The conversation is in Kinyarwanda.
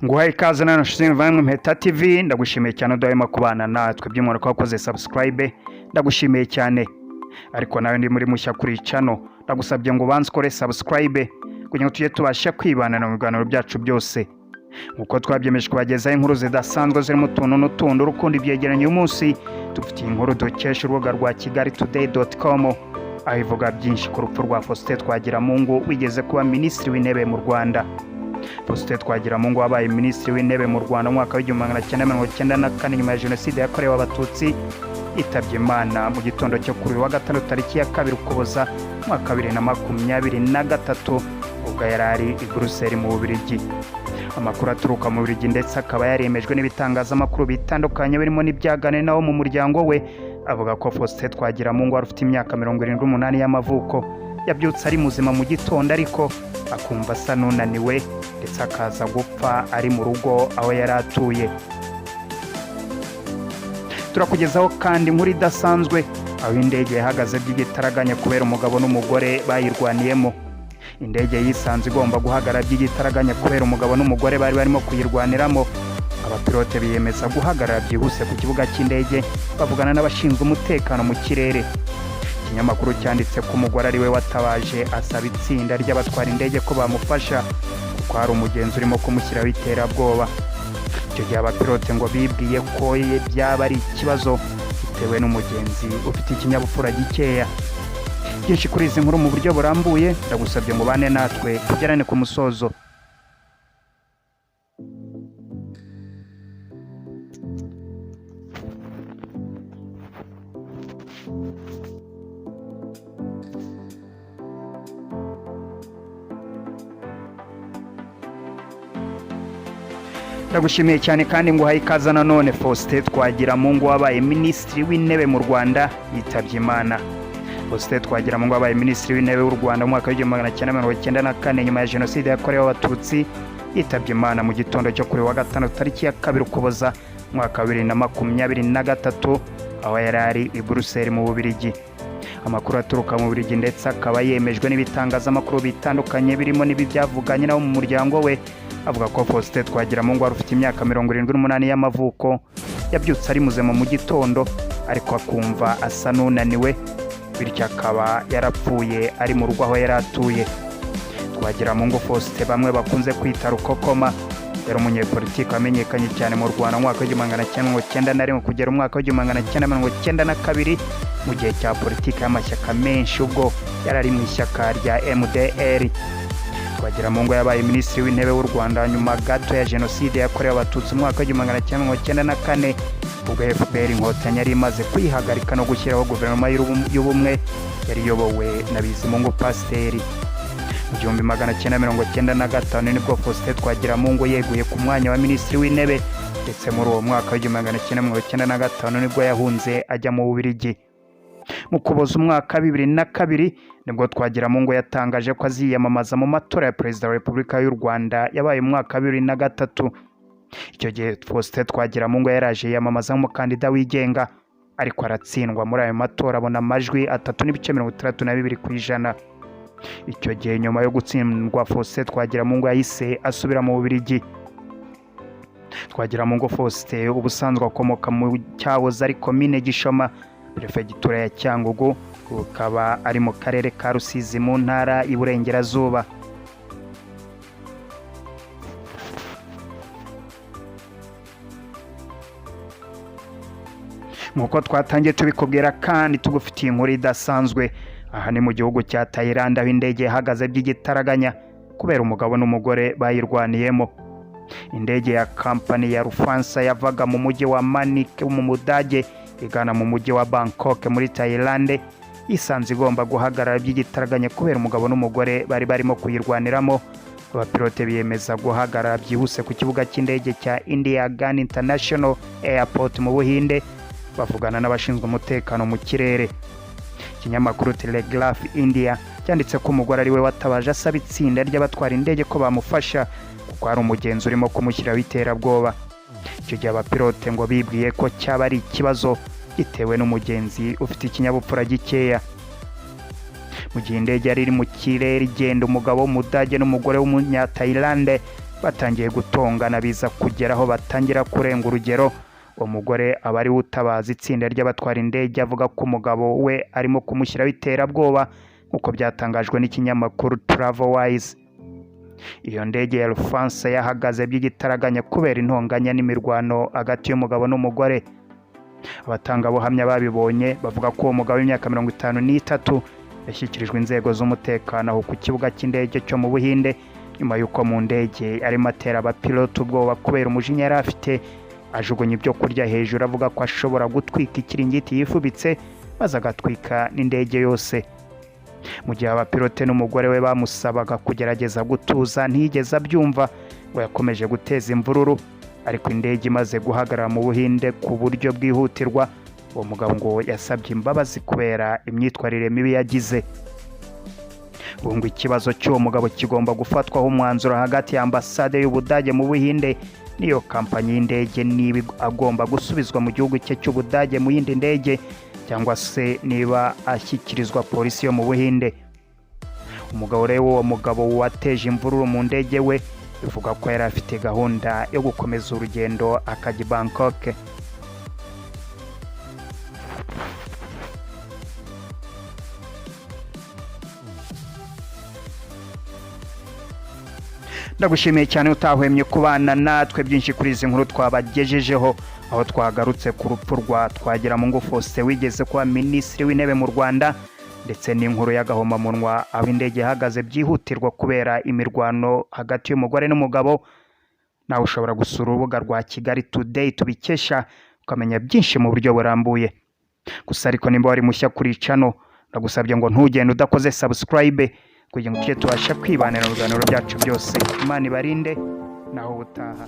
Nguhaye ikaze na nshuti muvandimwe Mpeta TV. Ndagushimiye cyane udahwema kubana natwe, by'umwihariko wakoze subscribe, ndagushimiye cyane. Ariko nawe ndi muri mushya kuri channel, ndagusabye ngo ubanze ukore subscribe kugira ngo tujye tubasha kwibana mu biganiro byacu byose, nk'uko twabyemeje kubagezaho inkuru zidasanzwe zirimo utuntu n'utundi, urukundo, ibyegeranyo. Uyu munsi dufitiye inkuru dukesha urubuga rwa kigalitoday.com, aho ivuga byinshi ku rupfu rwa Faustin Twagiramungu wigeze kuba Minisitiri w'Intebe mu Rwanda. Faustin Twagiramungu wabaye Minisitiri w'Intebe mu Rwanda mu mwaka w'1994 nyuma ya Jenoside yakorewe Abatutsi, yitabye Imana mu gitondo cyo kuri uyu wa gatandatu, tariki ya 2 Ukuboza, umwaka wa 2023, ubwo yari ari i Buruseli mu Bubiligi. Amakuru aturuka mu Bubiligi, ndetse akaba yaremejwe n'ibitangazamakuru bitandukanye birimo n'ibyaganiriye nabo mu muryango we, avuga ko Faustin Twagiramungu wari ufite imyaka 78 y'amavuko yabyutse ari muzima mu gitondo, ariko akumva asa n'unaniwe, ndetse akaza gupfa ari mu rugo aho yari atuye. Turakugezaho kandi inkuru idasanzwe aho indege yahagaze by'igitaraganya kubera umugabo n'umugore bayirwaniyemo. Indege yisanze igomba guhagarara by'igitaraganya kubera umugabo n'umugore bari barimo kuyirwaniramo. Abapilote biyemeza guhagarara byihuse ku kibuga cy'indege, bavugana n'abashinzwe umutekano mu kirere. Ikinyamakuru cyanditse ko umugore ari we watabaje, asaba itsinda ry'abatwara indege ko bamufasha kuko hari umugenzi urimo kumushyiraho iterabwoba. Icyo gihe abapilote ngo bibwiye ko byaba ari ikibazo bitewe n'umugenzi ufite ikinyabupfura gikeya. Byinshi kuri izi nkuru mu buryo burambuye, ndagusabye ngo ubane natwe tugerane ku musozo. Ndagushimiye cyane kandi nguhaye ikaze nanone. Faustin Twagiramungu wabaye Minisitiri w'Intebe mu Rwanda yitabye Imana. Faustin Twagiramungu wabaye Minisitiri w'Intebe w'u Rwanda mu mwaka w'1994 nyuma ya Jenoside yakorewe Abatutsi, yitabye Imana mu gitondo cyo kuri wa gatandatu, tariki ya 2 Ukuboza, umwaka wa 2023, aho yari ari i Buruseli mu Bubiligi. Amakuru aturuka mu Bubiligi, ndetse akaba yemejwe n'ibitangazamakuru bitandukanye birimo n'ibi byavuganye nabo mu muryango we, avuga ko Faustin Twagiramungu wari ufite imyaka 78 y'amavuko yabyutse ari muzima mu gitondo, ariko akumva asa n'unaniwe, bityo akaba yarapfuye ari mu rugo aho yari atuye. Twagiramungu Faustin, bamwe bakunze kwita Rukokoma, yari umunyepolitiki wamenyekanye cyane mu Rwanda mu mwaka w'1991 kugera umwaka w'1992, mu gihe cya politiki y'amashyaka menshi, ubwo yari ari mu ishyaka rya MDR. Twagiramungu yabaye Minisitiri w'Intebe w'u Rwanda nyuma gato ya Jenoside yakorewe Abatutsi mu mwaka w'1994, ubwo FPR Inkotanyi yari imaze kwihagarika no gushyiraho guverinoma y'ubumwe yari iyobowe na Bizimungu Pasiteri. Mu 1995 nibwo Faustin Twagiramungu yeguye ku mwanya wa Minisitiri w'Intebe, ndetse muri uwo mwaka w'1995 nibwo yahunze ajya mu Bubiligi. Mu Kuboza umwaka 2002 nibwo Twagiramungu yatangaje ko aziyamamaza mu matora ya Perezida wa Repubulika y'u Rwanda yabaye mu mwaka wa 2003. Icyo gihe Faustin Twagiramungu yaraje yiyamamaza nk'umukandida wigenga, ariko aratsindwa muri ayo matora, abona amajwi 3.62%. Icyo gihe nyuma yo gutsindwa, Faustin Twagiramungu yahise asubira mu Bubiligi. Twagiramungu Faustin ubusanzwe akomoka mu cyahoze ari Komine Gishoma, Perefegitura ya Cyangugu, bukaba ari mu karere ka Rusizi mu Ntara y'Iburengerazuba. Nk'uko twatangiye tubikubwira kandi tugufitiye inkuru idasanzwe, aha ni mu gihugu cya Thailand, aho indege yahagaze by'igitaraganya kubera umugabo n'umugore bayirwaniyemo. Indege ya kampani ya Lufthansa yavaga mu mujyi wa Munich mu Budage igana mu mujyi wa Bangkok muri Thailand isanze igomba guhagarara by'igitaraganya kubera umugabo n'umugore bari barimo kuyirwaniramo. Abapilote biyemeza guhagarara byihuse ku kibuga cy'indege cya Indira Gandhi International Airport mu Buhinde, bavugana n'abashinzwe umutekano mu kirere. Ikinyamakuru Telegraph India cyanditse ko umugore ari we watabaje, asaba itsinda ry'abatwara indege ko bamufasha kuko hari umugenzi urimo kumushyiraho iterabwoba. Icyo gihe abapilote ngo bibwiye ko cyaba ari ikibazo gitewe n'umugenzi ufite ikinyabupfura gikeya. Mu gihe indege yari iri mu kirere igenda, umugabo w'Umudage n'umugore w'Umunyatayilande Batangiye gutongana, biza kugera aho batangira kurenga urugero. Uwo mugore aba ari we utabaza itsinda ry'abatwara indege, avuga ko umugabo we arimo kumushyiraho iterabwoba, nk'uko byatangajwe n'ikinyamakuru Travelwise. Iyo ndege ya Lufthansa yahagaze by'igitaraganya kubera intonganya n'imirwano hagati y'umugabo n'umugore. Abatangabuhamya babibonye bavuga ko uwo mugabo w'imyaka 53 yashyikirijwe inzego z'umutekano aho ku kibuga cy'indege cyo mu Buhinde, nyuma y'uko mu ndege arimo atera abapilote ubwoba kubera umujinya yari afite, ajugunya ibyo kurya hejuru, avuga ko ashobora gutwika ikiringiti yifubitse maze agatwika n'indege yose. Mu gihe abapilote n'umugore we bamusabaga kugerageza gutuza, ntiyigeze abyumva, ngo yakomeje guteza imvururu. Ariko indege imaze guhagarara mu Buhinde ku buryo bwihutirwa, uwo mugabo ngo yasabye imbabazi kubera imyitwarire mibi yagize. Ubu ngo ikibazo cy'uwo mugabo kigomba gufatwaho umwanzuro hagati ya ambasade y'Ubudage mu Buhinde n'iyo kampanyi y'indege, niba agomba gusubizwa mu gihugu cye cy'Ubudage mu yindi ndege, cyangwa se niba ashyikirizwa polisi yo mu Buhinde. Umugabo rero, uwo mugabo wateje imvururu mu ndege we, bivuga ko yari afite gahunda yo gukomeza urugendo akajya i Bangkok. Ndagushimiye cyane utahwemye kubana natwe byinshi kuri izi nkuru twabagejejeho, aho twagarutse ku rupfu rwa Twagiramungu Faustin wigeze kuba Minisitiri w'Intebe mu Rwanda, ndetse n'inkuru y'agahomamunwa aho indege ihagaze byihutirwa kubera imirwano hagati y'umugore n'umugabo. Nawe ushobora gusura urubuga rwa Kigali Today tubikesha, ukamenya byinshi mu buryo burambuye. Gusa ariko nimba wari mushya kuri channel, ndagusabye ngo ntugende udakoze subscribe, kugira ngo tujye tubasha kwibanira mu biganiro byacu byose. Imana ibarinde, naho ubutaha.